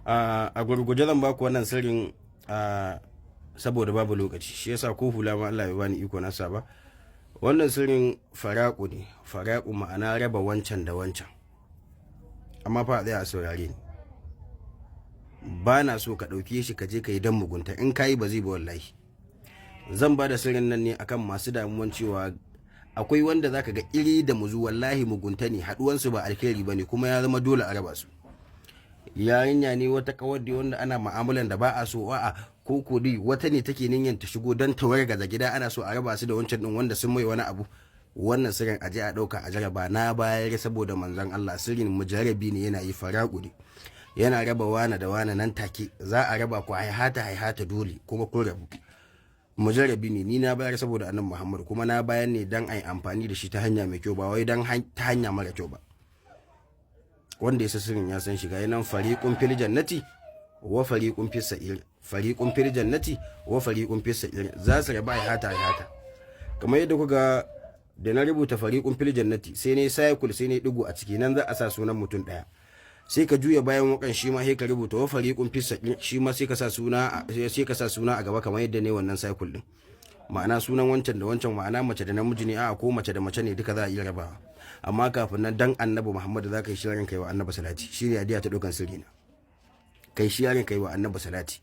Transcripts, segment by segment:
A gurguje zan baku wannan sirrin saboda babu lokaci, shi yasa ko hula ma Allah ya bani iko na sa ba. Wannan sirrin faraku ne, faraku ma'ana raba wancan da wancan. Amma fa a tsaya a saurare ni, ba na so ka ɗauke shi ka je ka yi dan mugunta. In ka yi, ba zai ba wallahi. Zan ba da sirrin nan ne akan masu damuwan cewa akwai wanda zaka ga iri da muzu, wallahi mugunta ne, haɗuwansu ba alkhairi ba ne, kuma ya zama dole a raba su. Yarinya ne, wata kawar da wanda ana mu'amalan da ba a so, a'a, ko dai wata ne take niyyar ta shigo don ta wargaza gida, ana so a raba su da wancan din wanda sun mai wani abu. Wannan sirrin aje a ɗauka a jaraba. Na bayar saboda Manzon Allah. Sirrin mujarabi ne, yana yi, faraku ne, yana raba wane da wane nan take. Za a raba ku, haihata haihata, dole kuma kun rabu. Mujarabi ne, ni na bayar saboda Annabi Muhammad, kuma na bayar ne dan ai amfani da shi ta hanya mai kyau, ba wai dan ta hanya mara kyau ba. Wanda ya san sirrin ya san shi. Ga nan: fariqun fil jannati wa fariqun fis sa'ir, fariqun fil jannati wa fariqun fis sa'ir. Za su raba haihata haihata. Kamar yadda kuga da na rubuta fariqun fil jannati, sai ne cycle, sai ne digo a ciki, nan za a sa sunan mutum daya. Sai ka juya bayan wakan, shi ma sai ka rubuta wa fariqun fis sa'ir, shi ma sai ka sa suna a gaba kamar yadda ne wannan cycle din, ma'ana sunan wancan da wancan, ma'ana mace da namiji ne, a'a, ko mace da mace ne, duka za a iya rabawa. Amma kafin nan, dan Annabi Muhammad, za ka yi sharing, kai wa Annabi salati. Shine adiya ta dokan sirri na. Kai sharing, kai wa Annabi salati.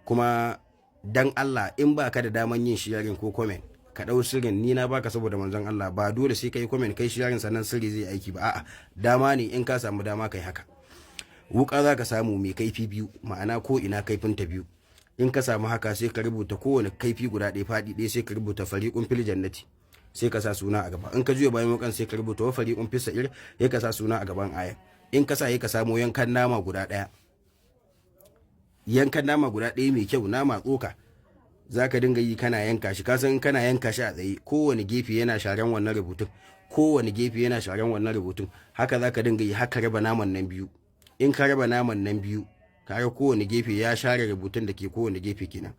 Kuma dan Allah, in ba ka da daman yin sharing ko comment, ka dau sirrin, ni na baka saboda Manzon Allah. Ba dole sai kai comment, kai sharing sannan sirri zai aiki ba. A'a, dama ne, in ka samu dama kai haka. Wuka za ka samu mai kaifi biyu, ma'ana ko ina kaifinta biyu. In ka samu haka, sai ka rubuta kowane kaifi guda ɗaya, faɗi ɗaya, sai ka rubuta fariqun fil jannati, sai ka sa suna a gaba. In ka juya bayan wukan, sai ka rubuta wa fariqun fis sa'ir, sai ka sa suna a gaban aya. In ka sa, sai ka samu yankan nama guda ɗaya, yankan nama guda ɗaya mai kyau, nama tsoka. Za ka dinga yi kana yanka shi. Ka san kana yanka shi a tsaye, kowane gefe yana sharan wannan rubutun, kowane gefe yana sharan wannan rubutun. Haka za ka dinga yi haka, raba naman nan biyu. In ka raba naman nan biyu, kaga kowane gefe ya share rubutun da ke kowane gefe kenan.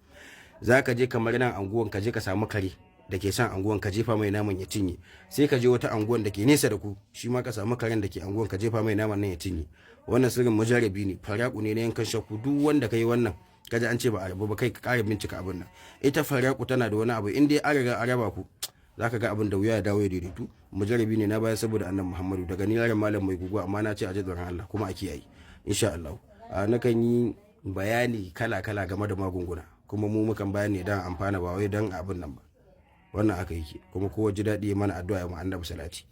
Za ka je kamar nan anguwan, ka je ka samu kare da ke son anguwan, ka jefa mai naman ya cinye. Sai ka je wata anguwan da ke nesa da ku, shi ma ka samu karen da ke anguwan, ka jefa mai naman nan ya cinye. Wannan sirrin mujarabi ne, faraku ne na yankan shakku. Duk wanda ka yi wannan, kaji an ce ba a rabu ba, kai ka kara bincika abin nan. Ita faraku tana da wani abu, in dai an riga an raba ku, zaka ga abin da wuya ya dawo ya daidaitu. Mujarabi ne, na baya saboda Annabi Muhammadu. Daga ni, yaron Malam Mai Gugu, amma na ce a ji tsoron Allah kuma a kiyaye, insha Allah. Nakan yi bayani kala kala game da magunguna, kuma mu mukan bayani dan amfana, ba wai dan abin nan ba. Wannan aka yi kuma kowa ji daɗi mana addu'a, ya mu Annabi salati,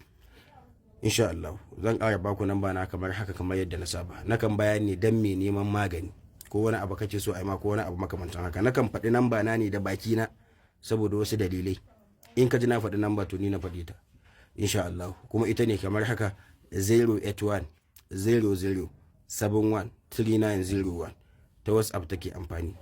insha Allah. Zan ƙara baku nan ba na kamar haka, kamar yadda na saba, nakan bayani dan me neman magani ko wani abu kake so a yi ma, ko wani abu makamantan haka. Nakan faɗi namba na ne da baki na saboda wasu dalilai. In ka ji na faɗi namba, to ni na faɗi ta, insha Allah. Kuma ita ne kamar haka: 081 00 71 3901. Ta WhatsApp take amfani.